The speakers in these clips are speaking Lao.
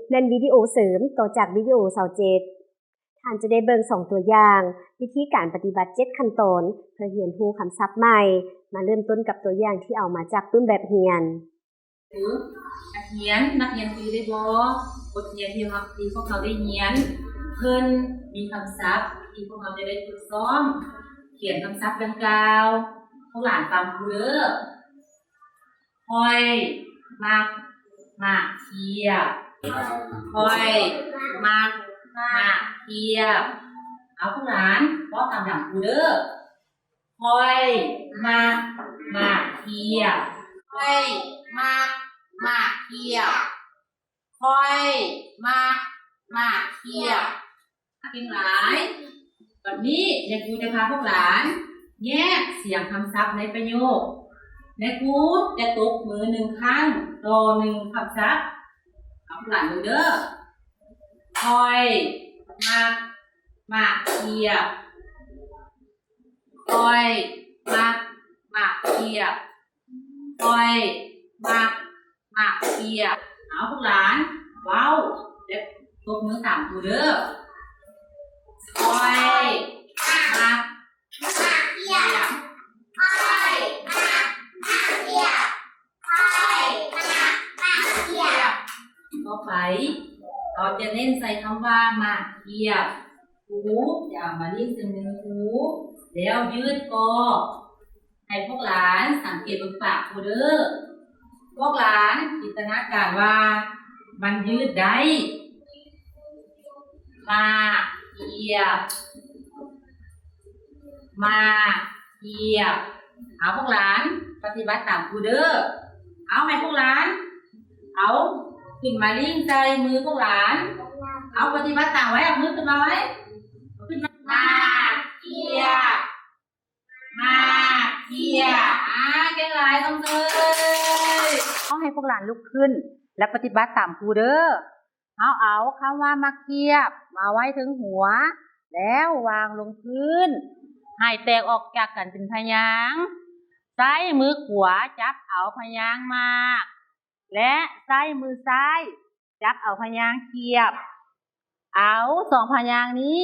ແມ່ນວິດີໂອເສີມຕໍ່ຈາກວິດີໂອຊາວເຈັດ. ທ່ານຈະໄດ້ເບິ່ງສອງຕົວຢ່າງ ວິທີການປະຕິບັດເຈັດຂັ້ນຕອນ ເພື່ອຮຽນຮູ້ຄຳສັບໃໝ່. ມາເລີ່ມຕົ້ນກັບຕົວຢ່າງທີ່ເອົາມາຈາກປຶ້ມແບບຮຽນ. ນັກຮຽນ, ນັກຮຽນຈື່ໄດ້ບໍ່? ບົດຮຽນທີ່ເຮົາ, ທີ່ພວກເຮົາໄດ້ຮຽນ, ເພິ່ນມີຄຳສັບທີ່ພວກເຮົາຈະໄດ້ຝຶກຊ້ອມຂຽນຄຳສັບດັ່ງກ່າວ. ພວກຫຼານຟັງຄູເດີ້. ຂ້ອຍມັກໝາກຂຽບ. ຂ້ອຍມັກໝາກຂຽບ. ເອົາ ພວກຫຼານ ເວົ້າຕາມຫຼັງຄູເດີ້. ຂ້ອຍມັກໝາກຂຽບ. ຂ້ອຍມັກໝາກຂຽບ. ຂ້ອຍມັກໝາກຂຽບ. ເກັ່ງຫຼາຍ. ບັດນີ້ແມ່ຄູຈະພາພວກຫຼານແຍກສຽງຄຳສັບໃນປະໂຫຍກ. ແມ່ຄູຈະຕົບມືໜຶ່ງຄັ້ງຕໍ່ໜຶ່ງຄຳສັບ. ເອົາ ພວກຫຼານເບິ່ງເດີ້. ຂ້ອຍມັກໝາກຂຽບ. ຂ້ອຍມັກໝາກຂຽບ. ຂ້ອຍມັກໝາກຂຽບ. ເອົາ ພວກຫຼານ ເວົ້າ ແລະ ຕົບມືຕາມຄູເດີ້. ຂ້ອຍມັກໝາກຂຽບ. ຂ້ອຍມັກໝາກຂຽບ. ຂ້ອຍມັກໝາກຂຽບ. ຕໍ່ໄປ ເຮົາຈະເນັ້ນໃສ່ຄຳວ່າໝາກຂຽບ. ຄູຈະເອົາມາລີ້ນໃສ່ມືຄູ ແລ້ວຍືດກໍ ໃຫ້ພວກຫຼານສັງເກດເບິ່ງປາກຄູເດີ້. ພວກຫຼານຈິນຕະນາການວ່າມັນຍືດໄດ້. ໝາກຂຽບ. ໝາກຂຽບ. ເອົາ ພວກຫຼານປະຕິບັດຕາມຄູເດີ້. ເອົາ ໃຫ້ພວກຫຼານເອົາຂຶ້ນມາລີ້ນໃສ່ມືພວກຫຼານ. ເອົາ ປະຕິບັດຕາມໄວ້. ເອົາມືຂຶ້ນມາໄວ້. ເອົາຂຶ້ນມາ. ໝາກຂຽບ. ໝາກຂຽບ. ອ່າ ເກັ່ງຫຼາຍ ຊົມເຊີຍ. ເຮົາໃຫ້ພວກຫຼານລຸກຂຶ້ນ ແລະ ປະຕິບັດຕາມຄູເດີ້. ເຮົາເອົາຄຳວ່າໝາກຂຽບມາໄວ້ເທິງຫົວ ແລ້ວວາງລົງພື້ນ ໃຫ້ແຕກອອກຈາກກັນເປັນພະຍາງ. ໃຊ້ມືຂວາຈັບເອົາພະຍາງໝາກ ແລະ ໃຊ້ມືຊ້າຍຈັບເອົາພະຍາງຂຽບ. ເອົາສອງພະຍາງນີ້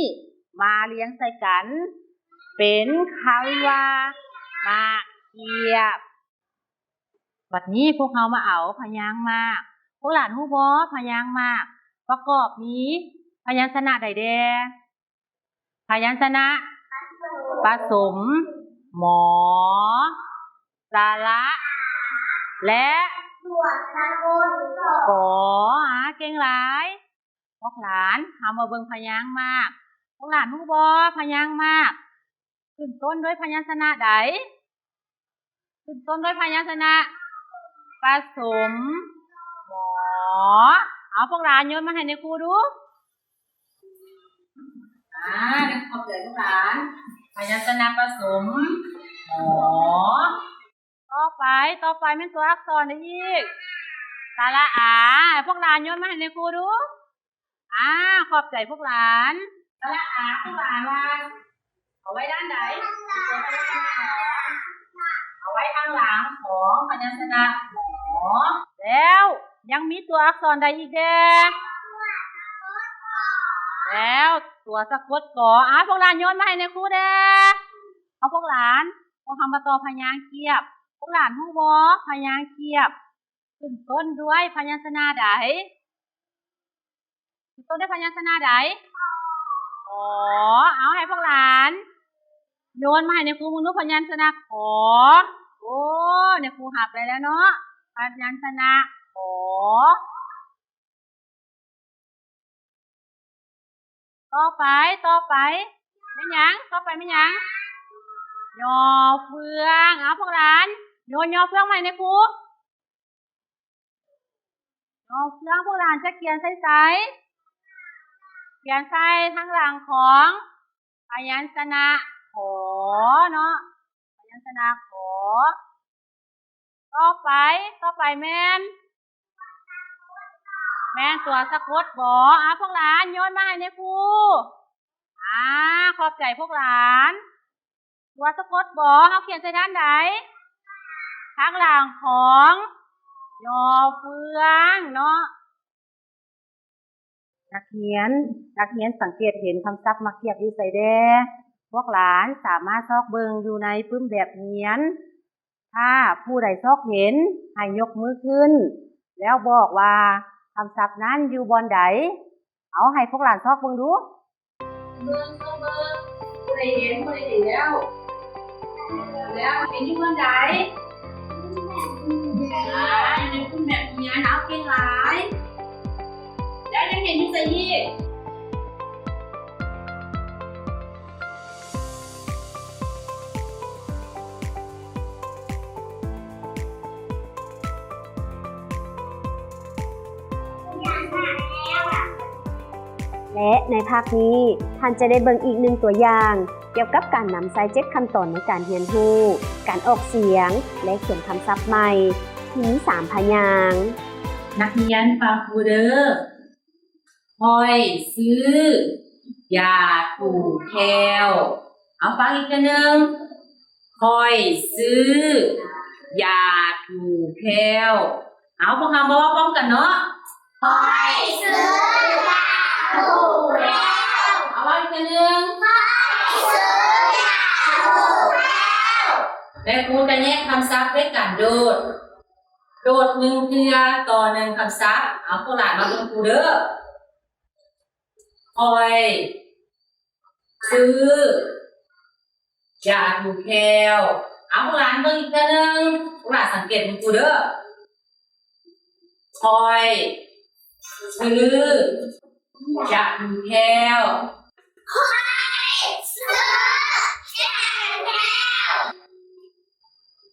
ມາລຽງໃສ່ກັນ ເປັນຄຳວ່າໝາກຂຽບ. ບັດນີ້ພວກເຮົາມາເອົາພະຍາງໝາກ. ພວກຫຼານຮູ້ບໍ່ ພະຍາງໝາກປະກອບມີພະຍັນຊະນະໃດແດ່? ພະຍັນຊະນະປະສົມ ໝໍ ສະຫຼະ ແລະ ກອ. ອ່າ ເກັ່ງຫຼາຍ. ພວກຫຼານ ເຮົາມາເບິ່ງພະຍາງໝາກ. ພວກຫຼານຮູ້ບໍ່ ພະຍາງໝາກຂຶ້ນຕົ້ນດ້ວຍພະຍັນຊະນະໃດ? ຂຶ້ນຕົ້ນດ້ວຍພະຍັນຊະນະປະສົມ ໝໍ. ເອົາ ພວກຫຼານໂຍນມາໃຫ້ແມ່ຄູດູ. ອ່າ ຂອບໃຈພວກຫຼານ. ພະຍັນຊະນະປະສົມ ໝໍ. ຕໍ່ໄປ, ຕໍ່ໄປແມ່ນຕົວອັກສອນໃດອີກ? ສະຫຼະອາ. ພວກຫຼານໂຍນມາໃຫ້ແມ່ຄູດູ. ອາ ຂອບໃຈພວກຫຼານ. ສະຫຼະອາ ພວກຫຼານວ່າເອົາໄວ້ດ້ານໃດ? ເອົາໄວ້ທາງຫຼັງຂອງພະຍັນຊະນະ ໝໍ. ແລ້ວຍັງມີຕົວອັກສອນໃດອີກແດ່? ແລ້ວຕົວສະກົດ ກ. ອາ ພວກຫຼານໂຍນມາໃຫ້ແມ່ຄູແດ່. ເອົາ ພວກຫຼານ, ພວກເຮົາມາຕໍ່ພະຍາງຂຽບ. ພວກຫຼານຮູ້ບໍ່ ພະຍາງຂຽບຂຶ້ນຕົ້ນດ້ວຍພະຍັນຊະນະໃດ? ຂຶ້ນຕົ້ນດ້ວຍພະຍັນຊະນະໃດ? ຂ. ເອົາ ໃຫ້ພວກຫຼານໂຍນມາໃຫ້ແມ່ຄູເບິ່ງດູ ພະຍັນຊະນະ ຂ. ໂອ້ ແມ່ຄູຮັບໄດ້ແລ້ວເນາະ ພະຍັນຊະນະ ຂ. ຕໍ່ໄປ, ຕໍ່ໄປແມ່ນຫຍັງ? ຕໍ່ໄປແມ່ນຫຍັງ? ຍໍເຟືອງ. ເອົາ ພວກຫຼານ ໂຍນຍໍເຟືອງມາໃຫ້ແມ່ຄູ. ຍໍເຟືອງ ພວກຫຼານຈະຂຽນໃສ່ໃສ? ຂຽນໃສ່ທາງຫຼັງຂອງພະຍັນຊະນະ ຂ ເນາະ, ພະຍັນຊະນະ ຂ. ຕໍ່ໄປ, ຕໍ່ໄປແມ່ນ, ແມ່ນຕົວສະກົດ ບ. ອາ ພວກຫຼານໂຍນມາໃຫ້ແມ່ຄູ. ອາ ຂອບໃຈພວກຫຼານ. ຕົວສະກົດ ບ ເຮົາຂຽນໃສ່ດ້ານໃດ? ທາງຫຼັງຂອງ ຍໍເຟືອງ ເນາະ. ນັກຮຽນ, ນັກຮຽນສັງເກດເຫັນຄຳສັບໝາກກຽບຢູ່ໃສແດ່? ພວກຫຼານສາມາດຊອກເບິ່ງຢູ່ໃນປຶ້ມແບບຮຽນ. ຖ້າຜູ້ໃດຊອກເຫັນ, ໃຫ້ຍົກມືຂຶ້ນ ແລ້ວບອກວ່າຄຳສັບນັ້ນຢູ່ບ່ອນໃດ. ເອົາ, ໃຫ້ພວກຫຼານຊອກເບິ່ງດູ. ເບິ່ງ, ຊອກເບິ່ງ. ຜູ້ໃດເຫັນ, ຜູ້ໃດເຫັນແລ້ວ? ແລ້ວເຫັນຢູ່ບ່ອນໃດ? ອ່າ, ຢູ່ໃນປຶ້ມແບບຮຽນ. ເອົາ, ເກັ່ງຫຼາຍ. ແລ້ວຍັງເຫັນຢູ່ໃສອີກ? ແລະ ໃນພາກນີ້ ທ່ານຈະໄດ້ເບິ່ງອີກໜຶ່ງຕົວຢ່າງ ກ່ຽວກັບການນຳໃຊ້ເຈັດຂັ້ນຕອນໃນການຮຽນຮູ້ ການອອກສຽງ ແລະ ຂຽນຄຳສັບໃໝ່ ທີ່ມີສາມພະຍາງ. ນັກຮຽນຟັງຄູເດີ້. ຂ້ອຍຊື້ຢາຖູແຂ້ວ. ເອົາ, ຟັງອີກເທື່ອໜຶ່ງ. ຂ້ອຍຊື້ຢາຖູແຂ້ວ. ເອົາ, ພວກເຮົາມາເວົ້າພ້ອມກັນເນາະ. ຂ້ອຍຊື້ຢາຖູແຂ້ວ. ເອົາ, ເວົ້າອີກເທື່ອໜຶ່ງ. ຂ້ອຍຊື້ຢາຖູແຂ້ວ. ແລະ ຄູຈະແຍກຄຳສັບດ້ວຍການໂດດ. ໂດດໜຶ່ງເທື່ອຕໍ່ໜຶ່ງຄຳສັບ. ເອົາ, ພວກຫຼານມາເບິ່ງຄູເດີ້. ຂ້ອຍຊື້ຢາຖູແຂ້ວ. ເອົາ, ພວກຫຼານເບິ່ງອີກເທື່ອໜຶ່ງ. ພວກຫຼານສັງເກດເບິ່ງຄູເດີ້. ຂ້ອຍຊື້ຢາຖູແຂ້ວ. ຂ້ອຍຊື້ຢາຖູແຂ້ວ.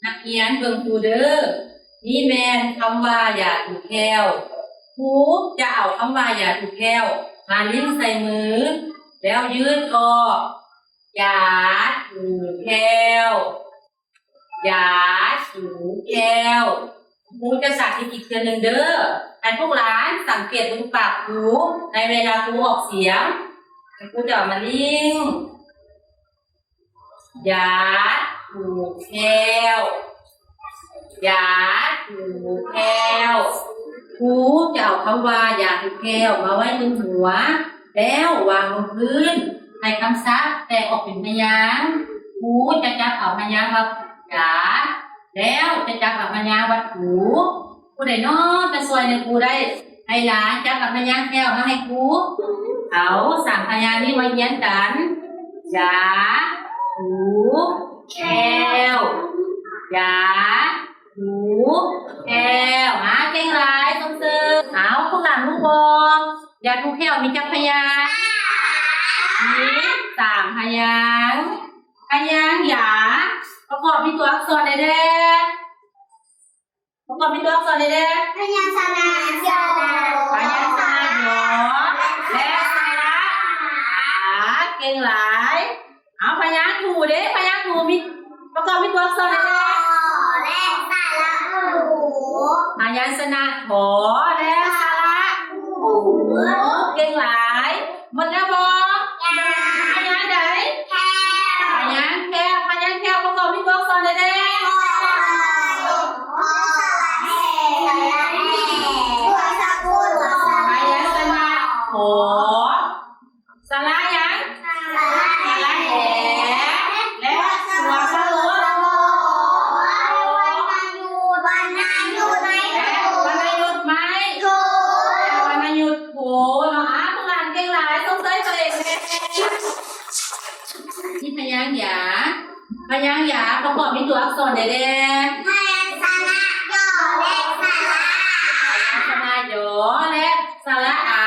ນັກຮຽນເບິ່ງຄູເດີ້. ນີ້ແມ່ນຄຳວ່າຢາຖູແຂ້ວ. ຄູຈະເອົາຄຳວ່າຢາຖູແຂ້ວມາລິ້ນໃສ່ມື ແລ້ວຢືດອອກ. ຢາຖູແຂ້ວ. ຢາຖູແຂ້ວ. ຄູຈະສາທິດອີກເທື່ອໜຶ່ງເດີ້. ໃຫ້ພວກຫຼານສັງເກດເບິ່ງປາກຄູໃນເວລາຄູອອກສຽງ. ຄູຈະເອົາມາລິ້ນ. ຢາຖູແຂ້ວ. ຢາຖູແຂ້ວ. ຄູຈະເອົາຄຳວ່າຢາຖູແຂ້ວມາໄວ້ເທິງຫົວ ແລ້ວວາງລົງພື້ນ ໃຫ້ຄຳສັບແຕກອອກເປັນພະຍາງ. ຄູຈະຈັບເອົາພະຍາງວ່າຢາ ແລ້ວຈະຈັບເອົາພະຍາງວ່າຖູ. ຜູ້ໃດເນາະຈະຊ່ວຍໃຫ້ຄູໄດ້? ໃຫ້ຫຼານຈັບເອົາພະຍາງແຂ້ວມາໃຫ້ຄູ. ເອົາສາມພະຍາງນີ້ມາຮຽນກັນ. ຢາຖູແຂ້ວ. ຢາຖູແຂ້ວ. ອ່າ, ເກັ່ງຫຼາຍ, ສົ່ງເສີມ. ເອົາ, ພວກຫຼານຮູ້ບໍ່? ຢາຖູແຂ້ວມີຈັກພະຍາງ? ມີສາມພະຍາງ. ພະຍາງຢາປະກອບມີຕົວອັກສອນໃດແດ່? ປະກອບມີຕົວອັກສອນໃດແດ່? ພະຍາງຊະນະ ຢໍ ພະຍາງຊະນະ ຢໍ ແລະ ສະຫຼະ ອາ. ເກັ່ງຫຼາຍ. ເອົາ, ພະຍາງຖູເດ້? ພະຍາງຖູມີ ປະກອບມີຕົວອັກສອນໃດແດ່? ຖໍ ແລະ ສະຫຼະ ຖູ. ພະຍາງຊະນະ ຖໍ ແລະ ສະຫຼະ ຖູ. ເກັ່ງຫຼາຍ. ໝົດແລ້ວບໍ່? ຍັງ. ພະຍາງໃດ? ແຂ້ວ. ພະຍາງແຂ້ວ. ພະຍາງແຂ້ວປະກອບມີຕົວອັກສອນໃດແດ່? ພະຍາງຊະນະ ຖໍ ສະຫຼະຫຍັງ? ສະຫຼະແຫ ແລະ ຕົວສະຫຼະ ແລະ ວັນນະຍຸດໄມ້ ແລະ ວັນນະຍຸດໂທເນາະ. ອາ, ພວກຫຼານເກັ່ງຫຼາຍ, ຊົມເຊີຍຕົວເອງແດ່. ມີພະຍາງຢາ. ພະຍາງຢາປະກອບມີຕົວອັກສອນໃດແດ່? ພະຍາງຊະນະ ຢໍ ແລະ ສະຫຼະອາ. ພະຍາງຊະນະ ຢໍ ແລະ ສະຫຼະອາ.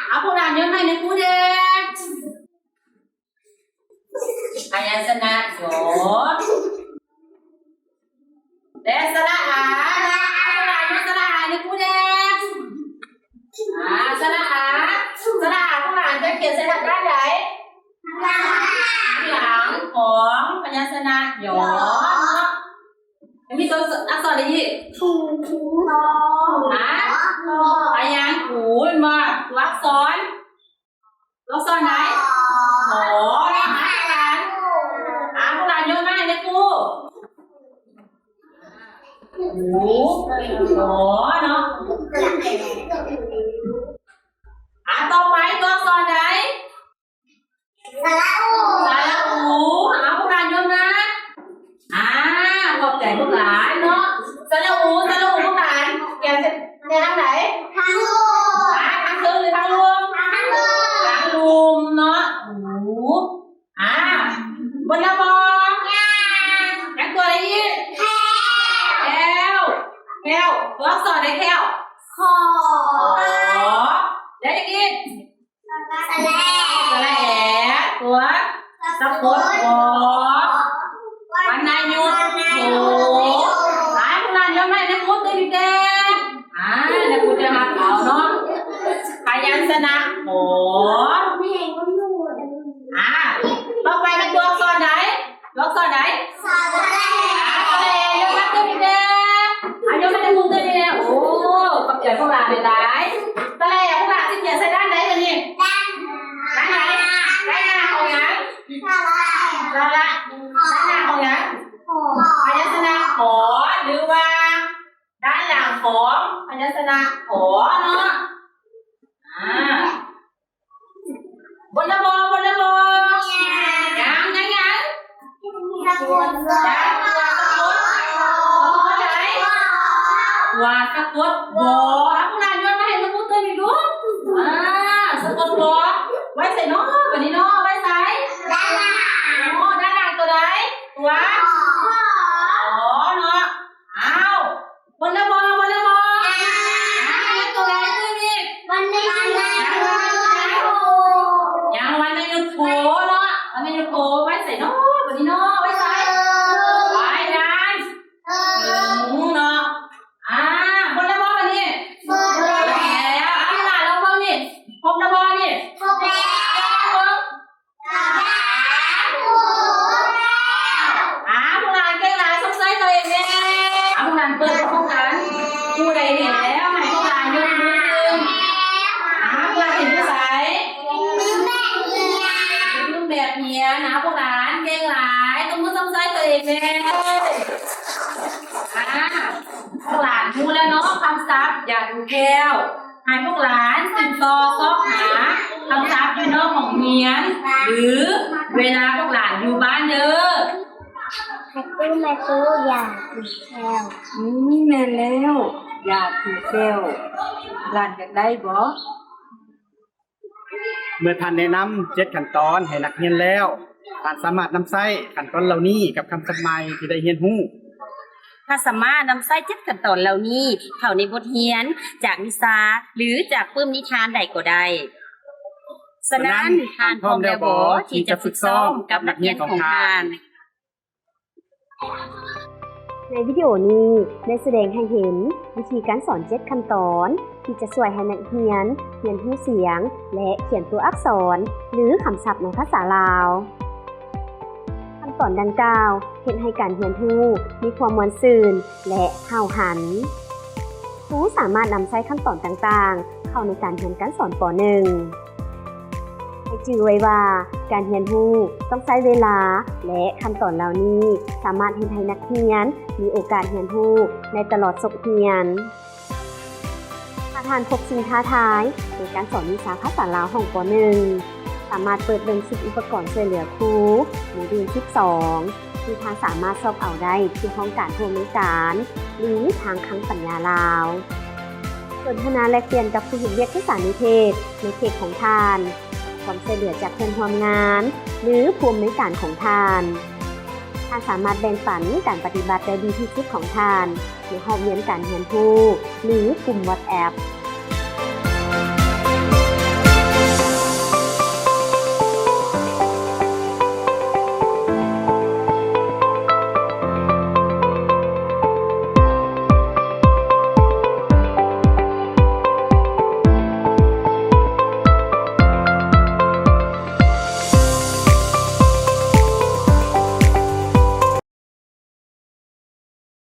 ເອົາ, ພວກຫຼານຍົກໃຫ້ແມ່ຄູແດ່. ພະຍາງຊະນະ ຢໍ ແລະ ສະຫຼະອາ. ເອົາ, ພວກຫຼານຍົກສະຫຼະອາໃຫ້ຄູແດ່. ອາ, ສະຫຼະອາ. ສະຫຼະອາ ພວກຫຼານຈະຂຽນໃສ່ທາງດ້ານໃດ? ທາງຫຼັງຂອງພະຍາງຊະນະ ຢໍ. ຍັງມີຕົວອັກສອນໃດອີກ? ຖູ ຖໍ. ອາ? ຖໍ. ພະຍາງຖູ ແມ່ນບໍ່? ຕົວອັກສອນ ຕົວອັກສອນໃດ? ຖໍ. ຖໍ ນະ ອາຈານ. ອາ, ພວກຫຼານຍົກມາໃຫ້ແມ່ຄູ. ຖູ ຖໍ ເນາະ. ອາ, ຕ ຕໍ່ໄປຕົວອັກສອນໃດ? ສະຫຼະອູ. ສະຫຼະອູ. ເອົາ ພວກຫຼານຍົນມາ. ອ່າ ຂອບໃຈພວກຫຼານເນາະ. ສະຫຼະອູ ສະຫຼະອູ ພວກຫຼານຂຽນໃສ່ທາງໃດ? ທາງລຸ່ມ. ອ່າ ທາງເທິງ ຫຼື ທາງລຸ່ມ? ທາງລຸ່ມ. ທາງລຸ່ມເນາະ. ອູ. ອ່າ ໝົດແລ້ວບໍ່? ຍັງ. ຍັງຕົວໃດອີກ? ແຂ້ວ. ແຂ້ວ ແຂ້ວ. ຕົວອັກສອນໃດແຂ້ວ? ຂໍ. ຂໍ. ແລ້ວຫຍັງອີກ? ສະແລ. ສະແລ. ຕົວສະກົດ ວໍ. ວັນນະຍຸດ ໂຖ. ຫຼາຍ ພວກຫຼານຍ້ອນໄວ້ ແມ່ຄູຕື່ນອີກແດ່. ອ່າ ແມ່ຄູຈະຮັບເອົາເນາະ. ພະຍັນຊະນະ ຫໍ. ອ່າ ຕໍ່ໄປແມ່ນຕົວອັກສອນໃດ? ຕົວອັກສອນໃດ? ສະແລ. ອ່າ ສະແລ. ຍົກມາຕື່ມອີກແດ່. ອ່າ ຍົກມາໃຫ້ຄູຕື່ມອີກແດ່. ໂອ້ ຂອບໃຈພວກຫຼານຫຼາຍໆ. ສະແລ ພວກຫຼານຊິຂຽນໃສ່ດ້ານໃດບາດນີ້? ດ້ານ ດ້ານໃດ? ດ້ານໜ້າຂອງຫຍັງ? ສະລະ. ສະລະ. ດ້ານໜ້າຂອງຫຍັງ? ຫໍ. ພະຍັນຊະນະ ຫໍ ຫຼືວ່າ ດ້ານຫຼັງຂອງພະຍັນຊະນະ ຫໍ ເນາະ. ອ່າ ໝົດແລ້ວບໍ່? ໝົດແລ້ວບໍ່? ຍັງ ຍັງ ຍັງ. ສະກົດ ສະກົດ ຕົວສະກົດ ວໍ. ເອົາ ພວກຫຼານ ໂຍນມາໃຫ້ແມ່ຄູຕື່ມອີກດູ. ອ່າ ສະກົດ ວໍ ໄວ້ໃສເນາະ? ບາດນີ້ເນາະ ໄວ້ໃສ? ດ້ານຫຼັງ. ອໍ ດ້ານຫຼັງຕົວໃດ? ຕົວ ຫໍ ເນາະ. ອ້າວ ໝົດແລ້ວບໍ່? ໝົດແລ້ວບໍ່? ຍັງ. ຍັງຕົວໃດຕື່ມອີກ? ວັນນະຍຸດ ຍັງວັນນະຍຸດ ໂຖ ເນາະ. ວັນນະຍຸດ ໂຖ ໄວ້ໃສເນາະ? ບາດນີ້ເນາະ ໄວ້ໃສ? ໄວ້ດ້ານ ເອີ ເນາະ. ອ່າ ໝົດແລ້ວບໍ່ບາດນີ້? ໝົດແລ້ວ. ເອົາ ຫຼານລອງເບິ່ງນີ້ ຄົບແລ້ວບໍ່ນີ້? ຄົບແລ້ວ. ອ່າ ພວກຫຼານເກັ່ງຫຼາຍ ຊົມເຊີຍຕົວເອງແດ່. ອ່າ ພວກຫຼານເປີດພ້ອມກັນ. ຜູ້ໃດເຫັນແລ້ວ ໃຫ້ພວກຫຼານຍົກມືຂຶ້ນ. ອ່າ ພວກຫຼານເຫັນຢູ່ໃສ? ເປັນຮູບແບບຮຽນ. ອ່າ ພວກຫຼານເກັ່ງຫຼາຍ ຕົບມືຊົມເຊີຍຕົວເອງແດ່. ອ່າ ພວກຫຼານຮູ້ແລ້ວເນາະ ຄຳສັບຢາກດູແກ້ວ. ໃຫ້ພວກຫຼານສືບຕໍ່ຊອກຫາຄຳສັບຢູ່ນອກຫ້ອງຮຽນ ຫຼື ເວລາພວກຫຼານຢູ່ບ້ານເດີ້. ແມ່ຕູ້ ແມ່ຕູ້ ຢາກດູແກ້ວ. ອືມ ແມ່ນແລ້ວ ຢາກດູແກ້ວ. ຫຼານຢາກໄດ້ບໍ່? ເມື່ອທ່ານແນະນຳເຈັດຂັ້ນຕອນໃຫ້ນັກຮຽນແລ້ວ, ທ່ານສາມາດນຳໃຊ້ຂັ້ນຕອນເຫຼົ່ານີ້ກັບຄຳສັບໃໝ່ທີ່ໄດ້ຮຽນຮູ້. ທ່ານສາມາດນຳໃຊ້ເຈັດຂັ້ນຕອນເຫຼົ່ານີ້ເຂົ້າໃນບົດຮຽນຈາກວິຊາ ຫຼື ຈາກປຶ້ມນິທານໃດກໍໄດ້. ສະນັ້ນ ທ່ານພ້ອມແລ້ວບໍ່ທີ່ຈະຝຶກຊ້ອມກັບນັກຮຽນຂອງທ່ານ? ໃນວິດີໂອນີ້ໄດ້ສະແດງໃຫ້ເຫັນວິທີການສອນເຈັດຂັ້ນຕອນ ທີ່ຈະຊ່ວຍໃຫ້ນັກຮຽນຮຽນຮູ້ສຽງ ແລະ ຂຽນຕົວອັກສອນ ຫຼື ຄຳສັບໃນພາສາລາວ. ຂັ້ນຕອນດັ່ງກ່າວເຮັດໃຫ້ການຮຽນຮູ້ມີຄວາມມ່ວນຊື່ນ ແລະ ຫ້າວຫັນ. ຄູສາມາດນຳໃຊ້ຂັ້ນຕອນຕ່າງໆເຂົ້າໃນການຮຽນການສອນ ປໍໜຶ່ງ. ໃຫ້ຈື່ໄວ້ວ່າ ການຮຽນຮູ້ຕ້ອງໃຊ້ເວລາ ແລະ ຂັ້ນຕອນເຫຼົ່ານີ້ສາມາດເຮັດໃຫ້ນັກຮຽນມີໂອກາດຮຽນຮູ້ໄດ້ຕະຫຼອດສົກຮຽນ. ຖ້າທ່ານພົບສິ່ງທ້າທາຍໃນການສອນວິຊາພາສາລາວຫ້ອງ ປໍໜຶ່ງ, ສາມາດເປີດເບິ່ງຊຸດອຸປະກອນຊ່ວຍເຫຼືອຄູ ໂມດູນສິບສອງ ທີ່ທ່ານສາມາດຊອກເອົາໄດ້ທີ່ຫ້ອງການຜູ້ອຳນວຍການ ຫຼື ທາງຄັງປັນຍາລາວ. ສົນທະນາແລກປ່ຽນກັບຜູ້ເຮັດວຽກວິຊານິເທດໃນເຂດຂອງທ່ານ, ຄວາມຊ່ວຍເຫຼືອຈາກເພື່ອນຮ່ວມງານ ຫຼື ຜູ້ອຳນວຍການຂອງທ່ານ. ທ່ານສາມາດແບ່ງປັນການປະຕິບັດໄດ້ດີທີ່ສຸດຂອງທ່ານໃນຮອບຮຽນການຮຽນຮູ້ ຫຼື ກຸ່ມ WhatsApp.